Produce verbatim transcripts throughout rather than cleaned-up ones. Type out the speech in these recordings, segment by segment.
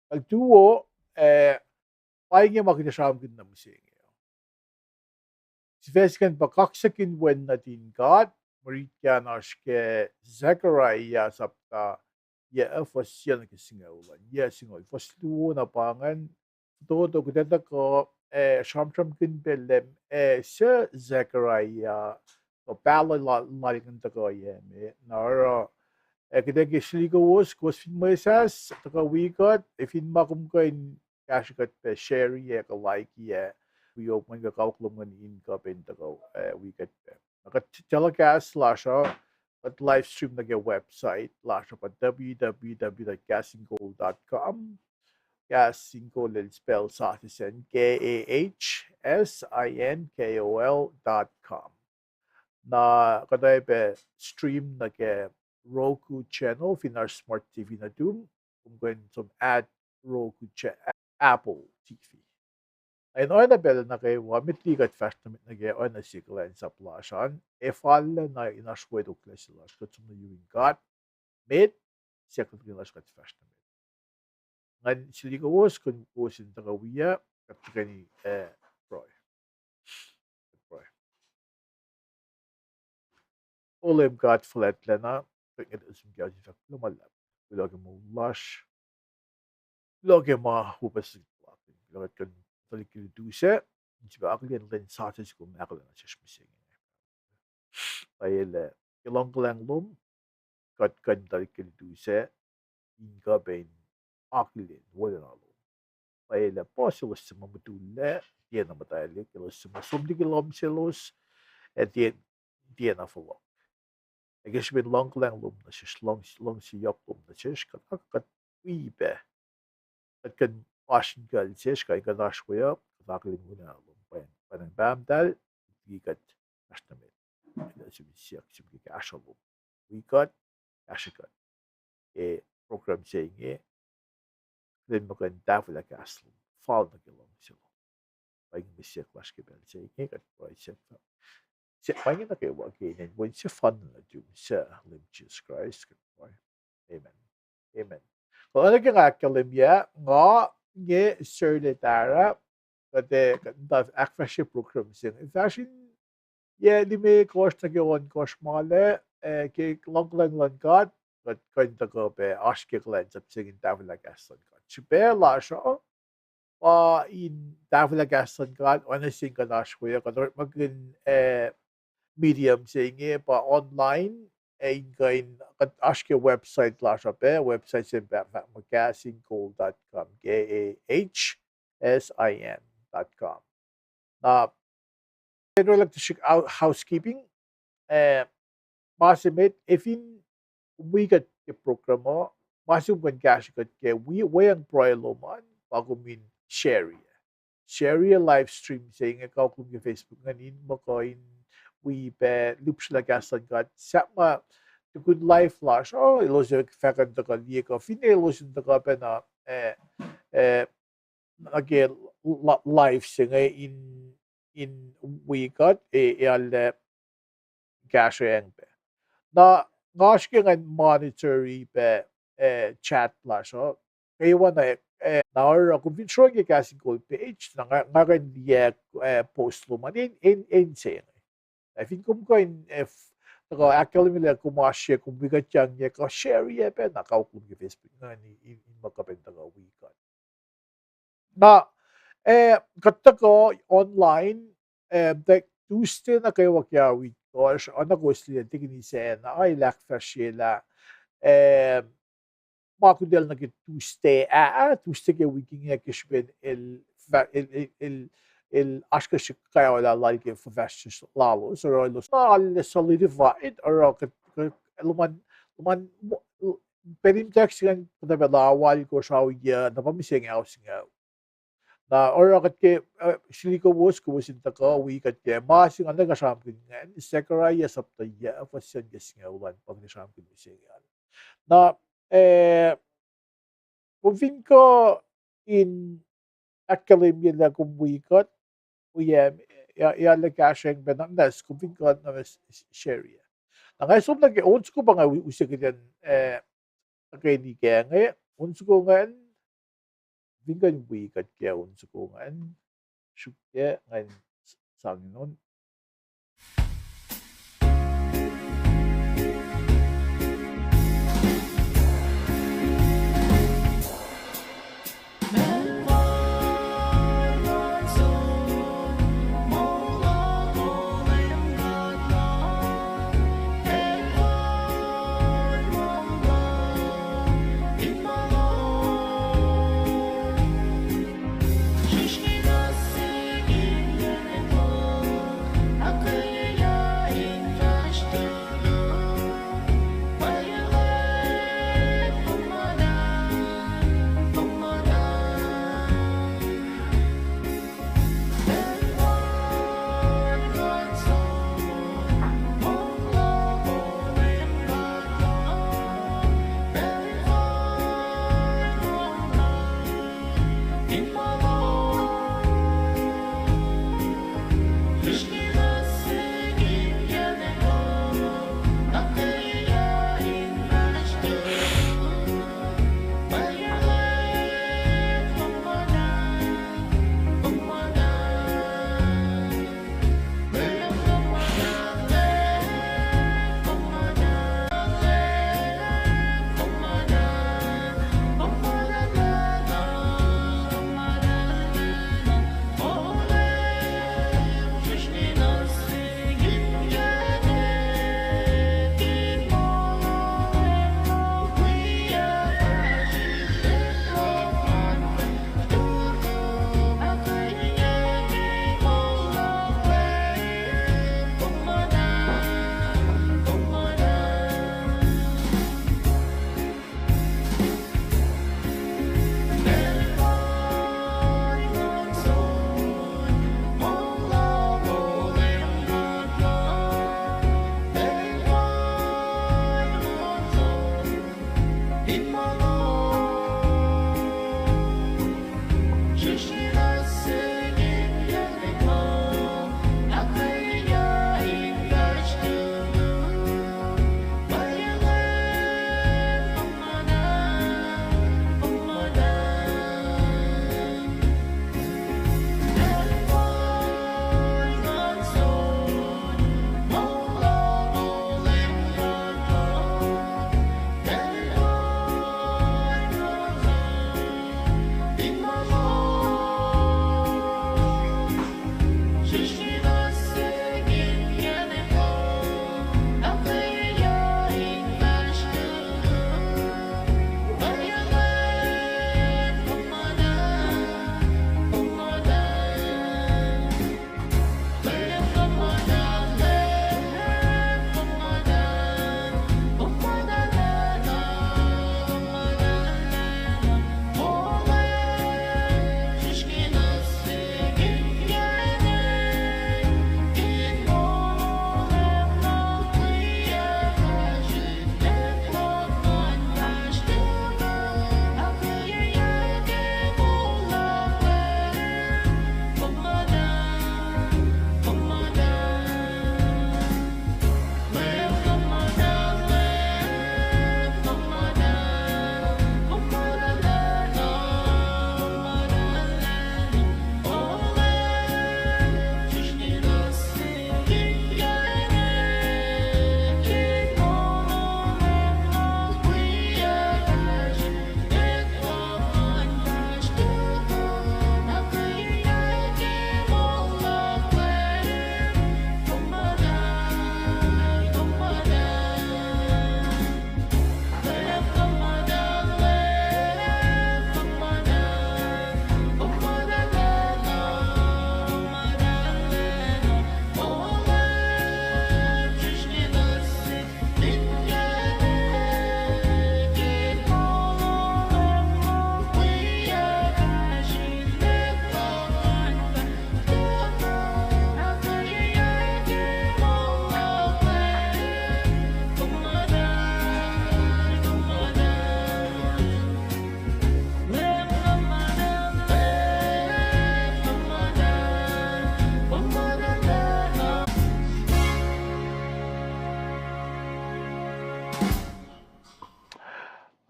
Kaltuo, eh, pa inge ma kuht ac sramsramkihn nuh mihsenge. Sifac se ingacn pa Kaksakihn Wen Nuhtin God, mwe rit kac an oasr ke Zechariah sapta yac, fuhs yac nuh ke singucul an, yac singucul. Fuhs luo na pa ingacn, fototo kuht ac tuhkuh, eh, sramsramkihn pac Leum, eh, suc Zechariah, kuh pahluh lal, lal ingacn tuhkuh yac me, na oruh, eh, kuht ac ke suli kowos, kowos fin mwesahs, tuhkuh wi kuht, ac fin ma kom kuh in kahsre kuht pac share ac kuh like ac, wi op ngan kuh kawuck lom ngan in kuh pac in tuhkuh, eh, wi kuht pac. Na kuht telecast lasr uh, kuht live stream nuh ke website lasr uh pa w w w dot kahs in kol dot com. Kahs in Kol el spell sasuc sacn, K A H S I N K O L dot com. Na kuht oacyacpac stream nuh ke Roku channel, fin oasr smart T V nuhtum, kom kuh in som add Roku cha-, Apple T V. Na in oacna pacl nuh kwewa, met liki kuht fahsr nuh met nuh ke oacna sie kuhlwacnsap lasr an, ac fal na in oasr wetoklac se lasr, kuht som nuh yurin God, met, siyuck nuh ke lasr kuht fahsr nuh met. Ngan suli kowos, kom kowos in tuhkuh wi, kuht tuhkweni, eh, pruhe. Pruhe. O Leum God fuhlwactlacna, kuht ngwet sum ke asin fahk kuloh ma luhlahp. Kuloh ke moul lasr. Kuloh ke ma upac se lak. Kuloh kuht kuh in tuhlihk ke lutu sac, in sifilpac akihlen lwen sasuc se kom ahkolah nuh sesr mihsenge. Pwacye lah ke luhngkuhlwacng lom, kuht kuh in tuhlihk ke lutu sac, in kuh pac in akihlen wolacna lom. Pwacye lah puhs elos suc ma mutullac, tiacna muhtwaclihk, elos suc ma som liki lohm selos, ac tiac, tiacna fohlohk. Ac ke srihpen luhngkuhlwacng lom nuh sesr, luhng, luhngse yohk lom nuh sesr, kuht, kuht wi pac, kuht kuh in oasr in kucl sesr, kuh in kuht oasr weyuck, kuht akihlen wolacna lom, pwacn, pwacnwacng Pahpah Muhtahl, liki kuht fahsr nuh met. Kuht siyuck sum ke kahsruh lom. Wi kuht, kahsre kuht. Ke program se inge, kuht in muh kuh in tahfwelah kahs lom, fal nuh ke luhngse lom. Pa inge mwe siyuck lasr ke pacl se inge, kuht pruhe siyuck. Se, pa inge nuh kwewa ke inen Wen sefanna nuhtum, suc Leum Jisus Kraist, kuht pruhe. Amen. Amen. Kuloh nuh ke nga ahkkahlwemye, nga inge Serle Tara, kuht, kuht in tuh ahkfahsrye program se inge. Fahsr in yac limekohsr nuh ke ohnkohsr ma lac, eh, ke luhngkuhlwacng luhn God, kuht kuh in tuhkuh pac oasr ke kuhlwacnsap se inge in tahfwelah kahs luhn God. Srihpac lasr uh, pa in tahfwelah kahs luhn God, oacna se in kuht oasr weyuck, kuht orekmakihn, eh, medium se inge pa online, ac in kuh in, kuht oasr ke website lasr uh pac, website se pa, pa, pa kahs in kol dot com, K A H S I N dot com. Na, general, like, hou-, housekeeping, eh, ma se met, ac fin wi kuht ke program uh, ma se kom kuh in kahsre kuht ke wi, weacng pruhe lom an, pa kom in share. Share live stream se inge, kawuck lom ke Facebook ingacn in muh kuh in wi pac lihpsrelah kahs luhn God. Sahp ma tukun live lasr uh, elos ac fahk in tuhkuh liye kuh finne elos in tuhkuh pacna, eh, eh, nuh ke li-, live se inge in, in wi kuht, ac, ac arlac kahsrweacng pac. Na nga srihke ngan monitor-i pac, eh, chat lasr uh. Kwewana, eh, na oruh kom fin sroang ke Kahs in Kol page, na nga, nga kuh in liye, eh, post lom an in, in, in se inge. Na fin kom kuh in, eh, tuhkuh ahkkahlwemye lah kom oasr se, kom wi kuht yang ye kuh share-i pac, na kawuck lom ke Facebook ingacn in, in, in muh kuh pac in tuhkuh wi kuht. Na, eh, kuht tuhkuh online, eh, tuh Tuesday nuh kwewa ke ao itkohsr, oacna kowos liye tikin Isacna el ahkfahsryelah, eh, ma kutacl nuh ke Tuesday, ah, ah, Tuesday ke wik inge ke srihpen el, el, el, el, el oasr ke srihk kaola lal ke fuhfahsryucsr lalos, oruh elos na arlac solidified, oruh kuht, kuht, luhman, luhman, pacl in text ingacn kuhtuh pacl ah, wal kosr ao yac, na pa mihsenge ao singucul. Na oruh kuht ke, eh, suli kowos, kowos in tuhkuh wi kuht ke ma se nga nuh ke sramsramkihn ingacn, Zechariah sapta yac, fuhs yac ke singucul an, pa kuht sramsramkihn mihsenge an. Na, eh, kom fin kuh in ahkkahlwemye lah kom wi kuht, wi, eh, ac, ac arlac kahsrweacng pac na, na kom fin kuh in share. Na nga som nuh ke on soko pa nga u-, use kuht in, eh, tuhkweni ke inge, on soko ingacn, fin kuh in wi kuht ke on soko ingacn, srihpac ngan s-, sang in on.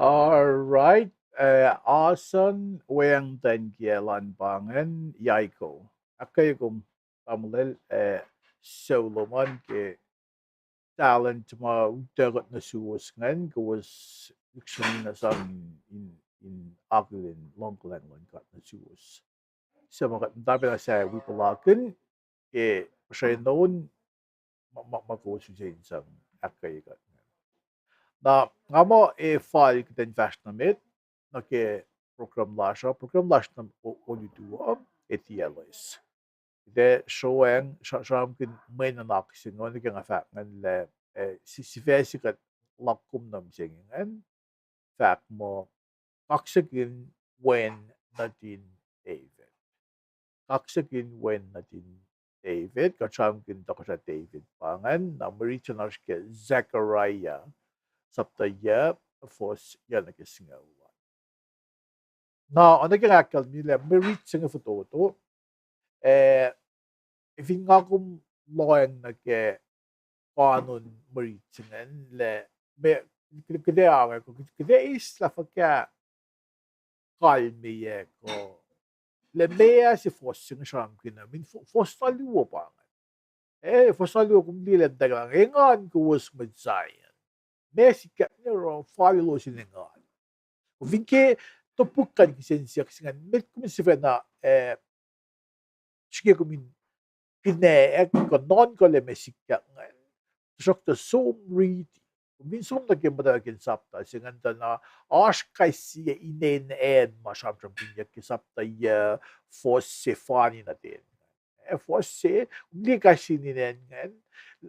All right. Asan weacng tacn kiacl an pa ingacn Yaiko. Ahkkweye kom tamuhlwel, ah, Solomon ke talent ma utuckuh kuht nuh suwos ingacn, kowos lihksreni na sang in, in, in akihlen luhngkuhlwacng luhn God nuh suwos. Suc ma kuht muhta pacna sac wi puhlakihn ke puhsren on ma, ma, ma kowos use in sang ahkkweye kuht. Na, nga muh ac fal kuht in fahsr nuh met, nuh ke program lasr uh, program lasr na o-, olutu uh, ac tiac loes. Kuht ac sroacng, sra-, sramsramkihn mwe nuhnak se inge, nuh ke nga fahk ingacn lah, ah, si-, sifac se kuht luhk kom nuh mihsenge ingacn, fahk muh, Kaksakihn Wen Nuhtin David. Kaksakihn Wen Nuhtin David, kuht sramsramkihn tohkohsrah David pa ingacn, na mwe rit se oasr ke Zechariah, sapta yuc, fuhs yuc nuh ke singucul an. Na, oacna ke nga ahkkahlwemye lah mwe rit se inge fototo, ah, fin nga kom lohacng nuh ke kanon mwe rit se ingacn lah, me, kuht, kuht ac ange, kuht, kuht ac eislah fuhkah kalmeyac kuh lah meac se fuhs se inge sramsramkihn uh, min fu-, fuhs na luo pa ingacn. Eh, fuhs na luo kom liye lah muhtwacwacack, engan kowos mwet Zion. Meac sikyak nuh oruh fal elos in engan. Kom fin ke topuk kuh in kihsen siyuck se ingacn, met kom sifacna, eh, srihke kom in kinack kuh nuhnkuh lah meac sikyak ingacn. Tuhsruhktuh som riti. Kom fin som nuh ke muhtwacwacack in sapta se ingacn tuh na oasr kais sie inen acn ma sramsramkihnyuck ke sapta yuc, fuhs sefanna nuh ten. Eh, fuhs se, kom liye kais sie inen acn ingacn,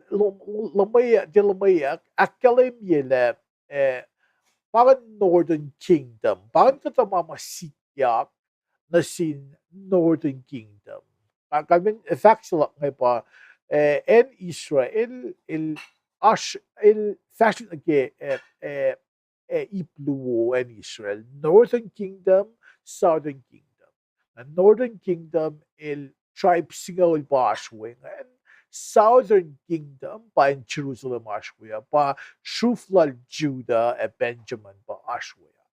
lo-, luhmweyuck, tiac luhmweyuck, ahkkahlwemye lah, eh, pa ingacn Northern Kingdom, pa ingacn kuhtuh ma ma sikyak nuh sin Northern Kingdom. Ka-, kalmen, eh, fahk se luhk inge pa, eh, acn Israel, el oasr, el fahsrwelihk nuh ke, eh, eh, eh, ip luo acn Israel, Northern Kingdom, Southern Kingdom. Na Northern Kingdom el tribe singucul pa oasr we ingacn. Southern Kingdom pa acn Jerusalem oasr we uh, pa sruf lal Judah ac Benjamin pa oasr we uh.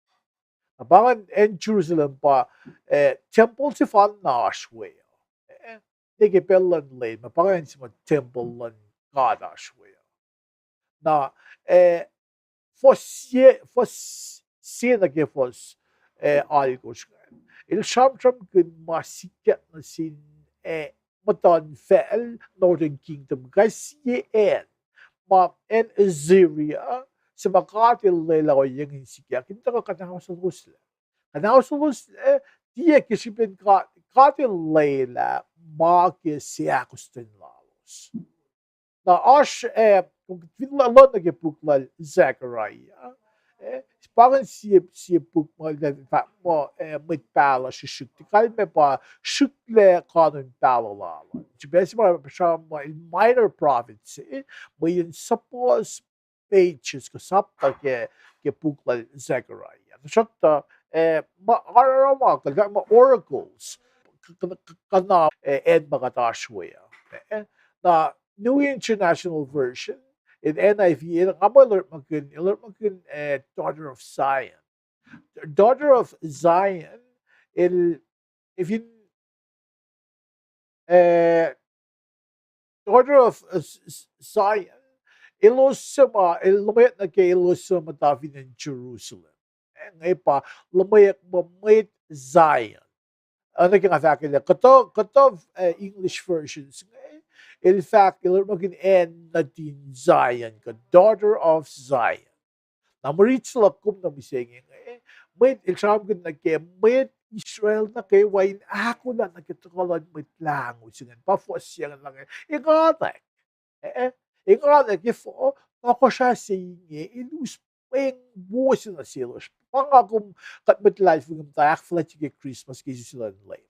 Na pa ingacn acn Jerusalem pa, eh, tempuhl sefanna oasr we uh. Eh, ne ke pacl luhn lwen, ma pa ingacn se ma tempuhl luhn God oasr we uh. Na, eh, fuhs sie, fuhs sie nuh ke fuhs, eh, alkosr ingacn, el sramsramkihn ma sikyak nuh sin, eh, muhtuhnfacl Northern Kingdom, kais sie acn, ma acn Assyria, se ma God el lwelah ohiyacng in sikyak, in tuhkuh kuhnahoseloslac. Kuhnahoseloslac, tiac ke srihpen God, God el lwelah ma ke seahkostwen lalos. Na oasr, eh, fin la-, lohng nuh ke puk lal Zechariah, eh, pa ingacn sie, sie puk ma, ma, eh, mwet pahluh srihsrihk, kalmac pa srihklac kanon pahluh lal. Srihpac se ma sram ma el minor prophets, eh, mweyen suhpuhs pages kuh sapta ke, ke puk lal Zechariah. Tuhsruhktuh, eh, ma, aruruma, kuh ma oracles, k-, k-, k-, kuhna, eh, acn ma kuht oasr we uh. Eh, na New International Version, in N I V, el, nga muh el orekmakihn, el orekmakihn, eh, Daughter of Zion. Daughter of Zion, el, fin eh, Daughter of, eh, S-, S-, Zion, elos suc ma, el luhmweyuck nuh ke elos suc muhta fin acn Jerusalem. Eh, inge pa luhmweyuck muh mwet Zion. Oacna ke nga fahk lah kuhtuh, kuhtuh, eh, English versions inge, el fahk, el orekmakihn acn nuhtin Zion, kuh Daughter of Zion. Na mwe rit se luhk kom nuh mihsenge inge, mwet el sramsramkihn nuh ke mwet Israel nuh kwewa in ahkolah nuh ke tuhkuh luhn Mwet Lahngo se ingacn, pa fuhs se ingacn, enganwack. Eh, enganwack, efuh, tohkohsrah se inge el us pweng wo se nuh selos. Pa nga kom, kuht mwet luhlahlfongi muhta ahkfuhlwactye ke Christmas ke isuslac luhn Leum.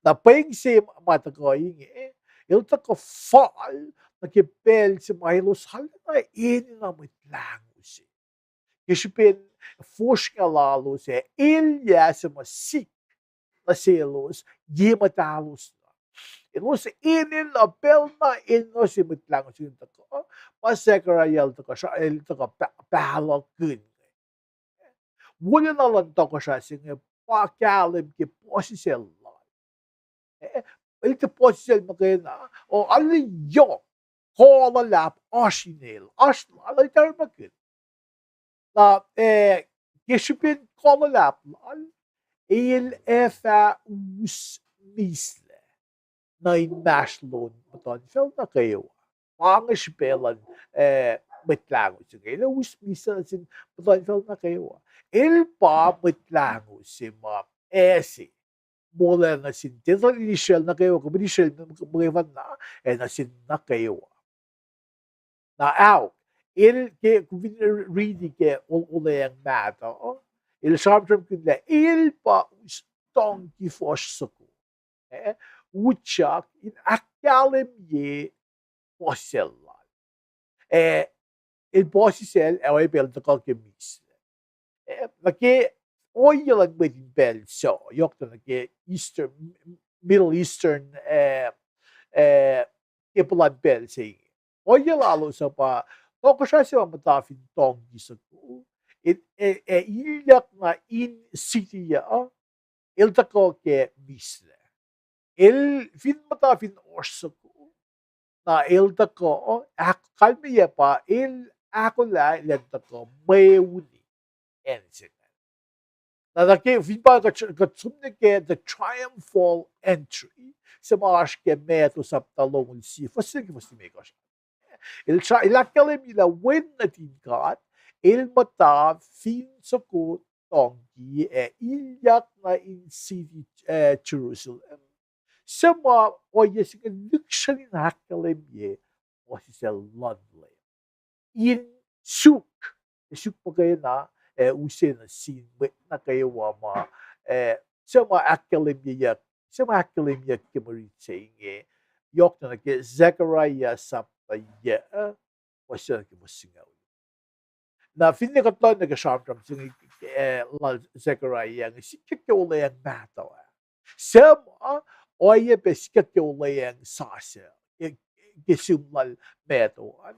Na pweng se ma tuhkuh inge, el tuhkuh fal nuh ke pacl se ma elos arulacna enenuh Mwet Lahngo se. Ke srihpen fosrngah lalos ac elyah se ma sik nuh selos, ye muhtalos na. Elos enenuh pacl na enenuh se Mwet Lahngo se in tuhkuh, pa Zechariah el tuhkuh, el tuhkuh pa-, pahluhkihn. wolacna luhn tohkohsrah se inge pa kahlwem ke puhsisacl lal. Eh, el tiac puhsisacl muhkwena, o, arlac yohk kuh luhlahp oasr inel, oasr lal, el tari muhkwena. Na, eh, ke srihpen kuh luhlahp lal, el ac fah us mihslac nuh inmahsrlon muhtuhnfacl nuh kwewa. Pa inge srihpac luhn, eh, Mwet Lahngo se inge. El ac us mihslac nuh sin muhtuhnfacl nuh kwewa. El pa Mwet Lahngo se ma ase molwelah nuh sin, tiac nuh sin Israel nuh kwewa, kuh mwet Israel muhkwena, ac nuh sin nuh kwewa. Na aok, el ke, kom fin riti ke Ol-, Olweacng Mahtuh, el sramsramkihn lah el pa us tongki fuhsr soko, eh, utyak in ahkkahlwemye puhsisacl lal. Eh, el puhsisacl, ac oacyacpac el tuhkuh ke mihslac. Eh, nuh ke ohiyac luhn mwet in pacl sac, yohk tuh nuh ke Eastern, Middle Eastern, eh, eh, ke puhlan pacl se inge. Ohiyac lalos uh pa, tohkohsrah se ma muhta fin tongki soko, ac, ac, ac ilyak nuh in city uh, el tuhkuh ke mihslac. El fin muhta fin oasr soko, na el tuhkuh, ahk-, kalmeyac pa el ahkolah elan tuhkuh mweuni acn se ingacn. Na, na ke fin pa kuht, kuht som nuh ke the triumphal entry, se ma oasr ke Matthew sapta longoul sie, fuhs se ke fuhs limekohsr. El sa-, el ahkkahlwemye lah Wen nuhtin God, el muhta fin soko tongki ac ilyak nuh in city, eh, Jerusalem. Se ma ohiyac se inge lihksreni in ahkkahlwemye puhsisacl luhn Leum in suk, suk muhkwena, ac use nuh sin mwet nuh kwewa ma, eh, se ma ahkkahlwemyeyuck, se ma ahkkahlwemyeyuck ke mwe rit se inge, yohk na nuh ke Zechariah sapta yac, fuhs se nuh ke fuhs singucul. Na finne kuht lohng nuh ke sramsram se inge, eh, lal Zechariah inge, sikyak ke Olweacng Mahtuh ah. Se ma ohiyac pac sikyak ke Olweacng Sasuc, ke, ke sihm lal Matthew an.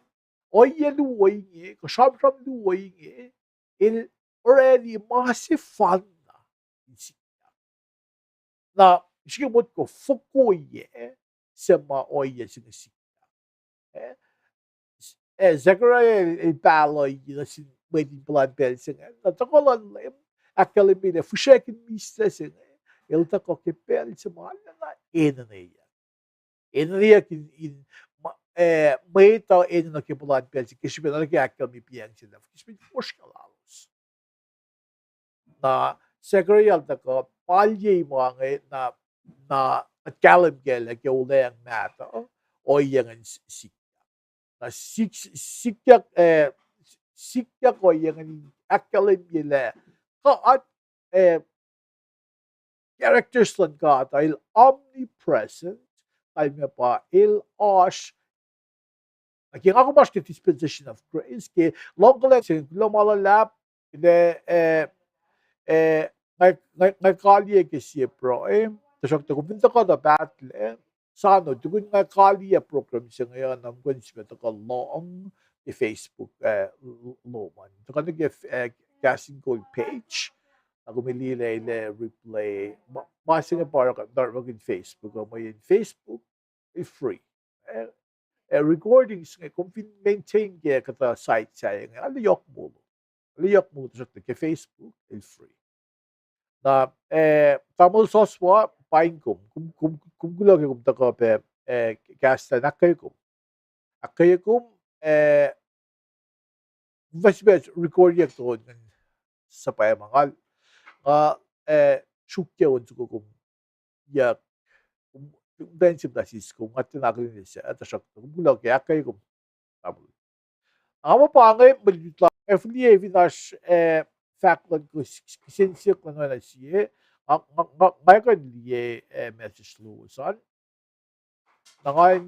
Ohiyac luo inge, kuh sramsram luo inge, el orwacni ma sefanna in sikyak. Na srihke motko fokokoye se ma ohiyac se inge sikyak. Eh, eh, Zechariah el, el pahluh nuh sin mwet in puhlan pacl se inge. Na tuhkuh luhn Leum ahkkahlwemye lah fihsrackihn mihslac se inge, el tuhkuh ke pacl se ma arulacna enenweyuck. Enenweyuck in, in, ma-, eh, mwet uh enenuh ke puhlan pacl se ke srihpen, nuh ke ahkkahlwemye piyacng se lah ke srihpen fosrngah lalos. Na Zechariah el tuhkuh palye ma inge, na, na kuht kahlwem kac lah ke Olweacng Mahtuh, ohiyac ingacn s-, sikyak. Na sik-, sikyak, eh, sikyak ohiyac ingacn in ahkkahlwemye lah God, eh, characters luhn God uh, el omnipresent, kalmac pa el oasr. Na ke nga kom oasr ke dispensation of grace, ke lohngkuhlwacng se inge kuloh ma luhlahp, lah, eh, eh, nga, nga, nga kaliyac ke sie pruhe, tuhsruhktuh kom fin tuhkuh tuh pahtlac, sano, tukun nga kaliyac program se inge uh, na kom kuh in sifilpac tuhkuh lohng ke Facebook, eh, l-, l-, lom an. Tuhkuh nuh ke, eh, Kahs in Kol page, na kom liye lah, lah replay. Ma, ma se inge pa oruh kuht orekmakihn Facebook, uh, mweyen Facebook, el free. Eh, eh, recordings inge, kom fin maintain ke kuhtuh site sahyac inge, arlac yohk molo. Arlac yohk molo, tuhsruhktuh ke Facebook, el free. Na, eh, tamuhlwel Soswa, paing kom, kom, kom, kom kuloh ke kom tuhkuh pac, eh, kahs lal an, ahkkweye kom. Ahkkweye kom, eh, fah sifilpac record-iyac on ngan suhpwacma ngal. Nga, eh, sruokyac on soko kom, ya, kom, kom muhtwacn se muhta sis kom, nga tiacna akihlen se, tuhsruhktuh kom kuloh ke ahkkweye kom. Tamuhlwel. Nga muh pa inge mwe lutlut lal, eh, fihliyac fin oasr, eh, fahk luhn kihsen siyuck luhn oacna sie, nga, nga, nga, nga kuh in liye, eh, message lowos an. Na nga in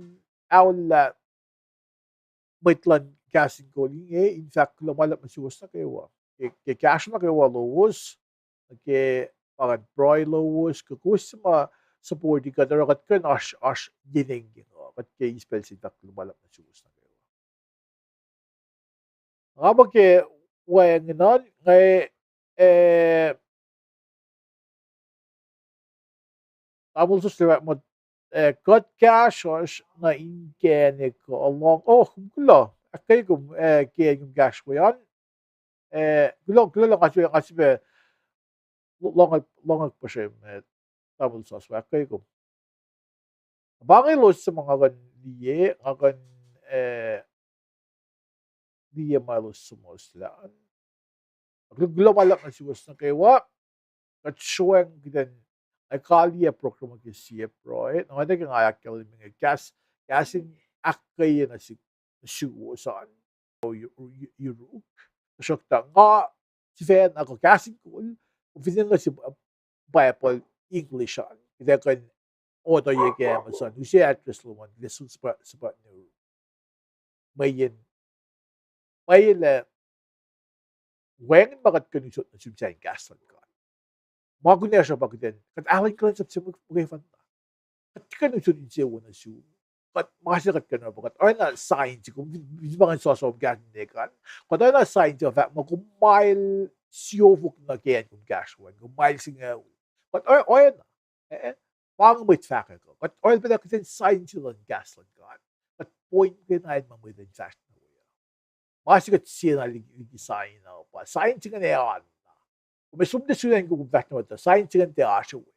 aollah mwet luhn Kahs in Kol inge in fahk kuloh ma luhlahp nuh suwos nuh kwewa. Ke, ke kahsruh nuh kwewa lowos, ke pa ngan pruhe lowos, kuh kowos se ma support-i kuht, oruh kuht kuh in oasr, oasr yenengyeng uh, kuht ke eis pacl se in fahk kuloh ma luhlahp nuh suwos nuh kwewa. Nga muh ke wacngihn an, nga eh, Tamuhlwel Sosla, eh, kuht kahsruhsr nuh inkacnek uh lohng, oh, kom kuloh, ahkkweye kom, eh, ke kom kahsruh we an. Eh, kuloh, kuloh lah nga sifilpac, nga sifilpac lohng, lohng puhsrem, eh, Tamuhlwel Sosla, ahkkweye kom. Pa inge elos suc ma nga kuh in liye, nga kuh in, eh, liye ma elos suhmuhslah. Kuloh, kuloh ma luhlahp nuh suwos nuh kwewa. Kuht sroang kuht in, ac kaliyac program uh ke sie pruhe. Na nga tuh ke nga ahkkahlwemye inge kahs, kahs in ahkkweye nuh sihk, nuh suwos an. Yuruk. Tuhsruhktuh nga sifacna kuh kahs in kol, kom fin enenuh se, uh, Bible English an, kuht ac kuh in order-ye ke Amazon, use address lom an, kuht ac sulpac, sulpac nuh. Mweyen, mweyen lah wacngihn ma kuht kuh in usot nuh sum sahin kahs luhn God. Ma kunacsr uh pa kuht in, kuht alu in kuhlwacnsap se muhkwena. Kuht kuh in usot insewowo nuh sum. Kuht ma se kuht kuh in oruh pa kuht oacna sign se, kom fin, fin pa ngan sasuc kahs in ekan, kuht oacna sign se fahk muh kom mael siofok nuh ke acn kom kahsruh an, kom mael singucul. Kuht oacna, eh, pa inge mwet fahkwack uh. Kuht oacna pacna kuht in sign se luhn kahs luhn God. Kuht point kena in ma mwet in fahsr nuh we uh. Ma se kuht siena liki, liki sign uh pa sign se ingacn ac oan na. Kom ac som nuh sun acn kom fahsr nuh we uh, sign se ingacn tiac oasr we.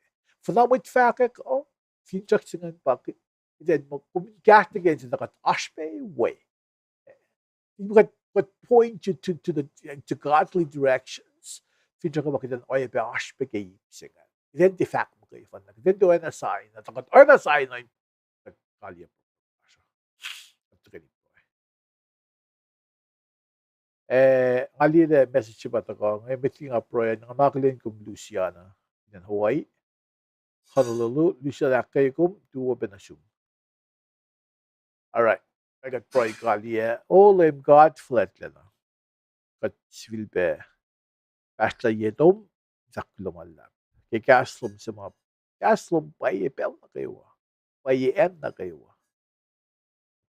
Finne mwet fahkwack uh, finsrak se ingacn pa kuht in muh kom in kahsruh nuh ke acn se na kuht oasr pac we. Kuht, kuht point you to, to the, to godly directions. Finsrak uh pa kuht in oacyacpac oasr pac ke ip se ingacn. Kuht in tiac fahk muhkwena, kuht in tiac oacna sign uh, tuh kuht oacna sign uh, kuht kaliyac. Kuht tuhkweni pruhe. Eh, nga liye lah message se pa tuhkuh inge, met liki nga pruhe, nga akihlen kom Luciana, in acn Hawaii. Honolulu, Luciana, ahkkweye kom, tuwo pac nuh sum. All right. Ac kuht pruhe kaliyac. O Leum God fuhlwactlacna, kuht sifilpac pahsrlaye tom, fahk kuloh ma luhlahp ke kahs lom se ma, kahs lom pwacye pacl nuh kwewa, pwacye acn nuh kwewa.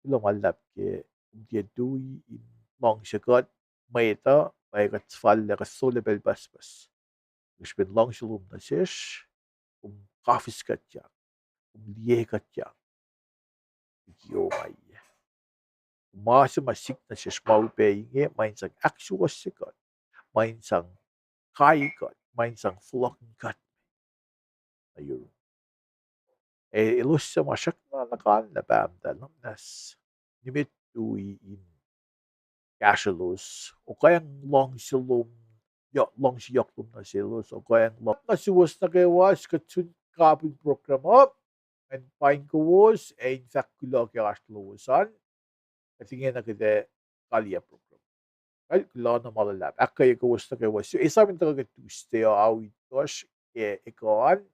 Kuloh ma luhlahp ke kom tiac tui in luhngse kuht, mwet uh, pwacye kuht fal lah kuht sollac pacl pucspucs. Ke srihpen luhngse lom nuh sesr, kom kahfiskuhtyak, kom liyekuhtyak liki ongaiyac. Ma se ma sik nuh sesr ma upac inge, ma in sang ahksuwohsye kuht, ma in sang kai kuht, ma in sang fohlohkihn kuht. Na yuruk. Ac elos suc ma srackna nuhkan lah Pahpah muhtahl, nuhnak muhnahs, nimet tui in kahsrwelos, okacng luhngse lom, luhngse yohk lom nuh selos, okacng luhngse nuh suwos nuh kwewa, kuht sun kapihn program uh, ngan paing kowos ac in fahk kuloh ke oasr lowos an. Kuht ingena kuht ac kaliyac program. Kuloh na ma luhlahp, ahkkweye kowos nuh kwewa. Esamin tuhkuh ke Tuesday uh, ao itkohsr ke ekuh an,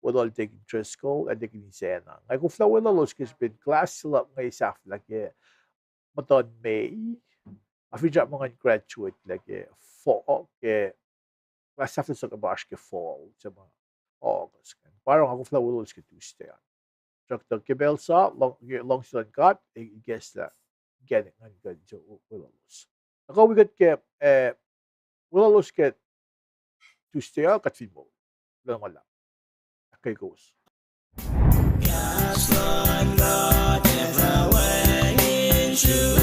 weluhl Deacon Driscoll ac Deacon Isacna. Nga koflah weluhlos ke srihpen class se luhk inge sahflah ke muhtuhn May. Ac finsrak muh ngan graduate lah ke fall, ke class sahflah se ke oasr ke fall, se ma August ingacn. Pa oruh nga koflah weluhlos ke Tuesday an. Tuhsruhktuh ke pacl sa, luhngse luhn God ac ikacslah inkacnek ngan kuh in weluhlos. Tuhkuh wi kuht ke, eh, weluhlos ke Tuesday uh, kuht fin moul. Kuloh ma luhlahp. Ahkkweye kowos. Kahs luhn God ac fah wacngihn sum.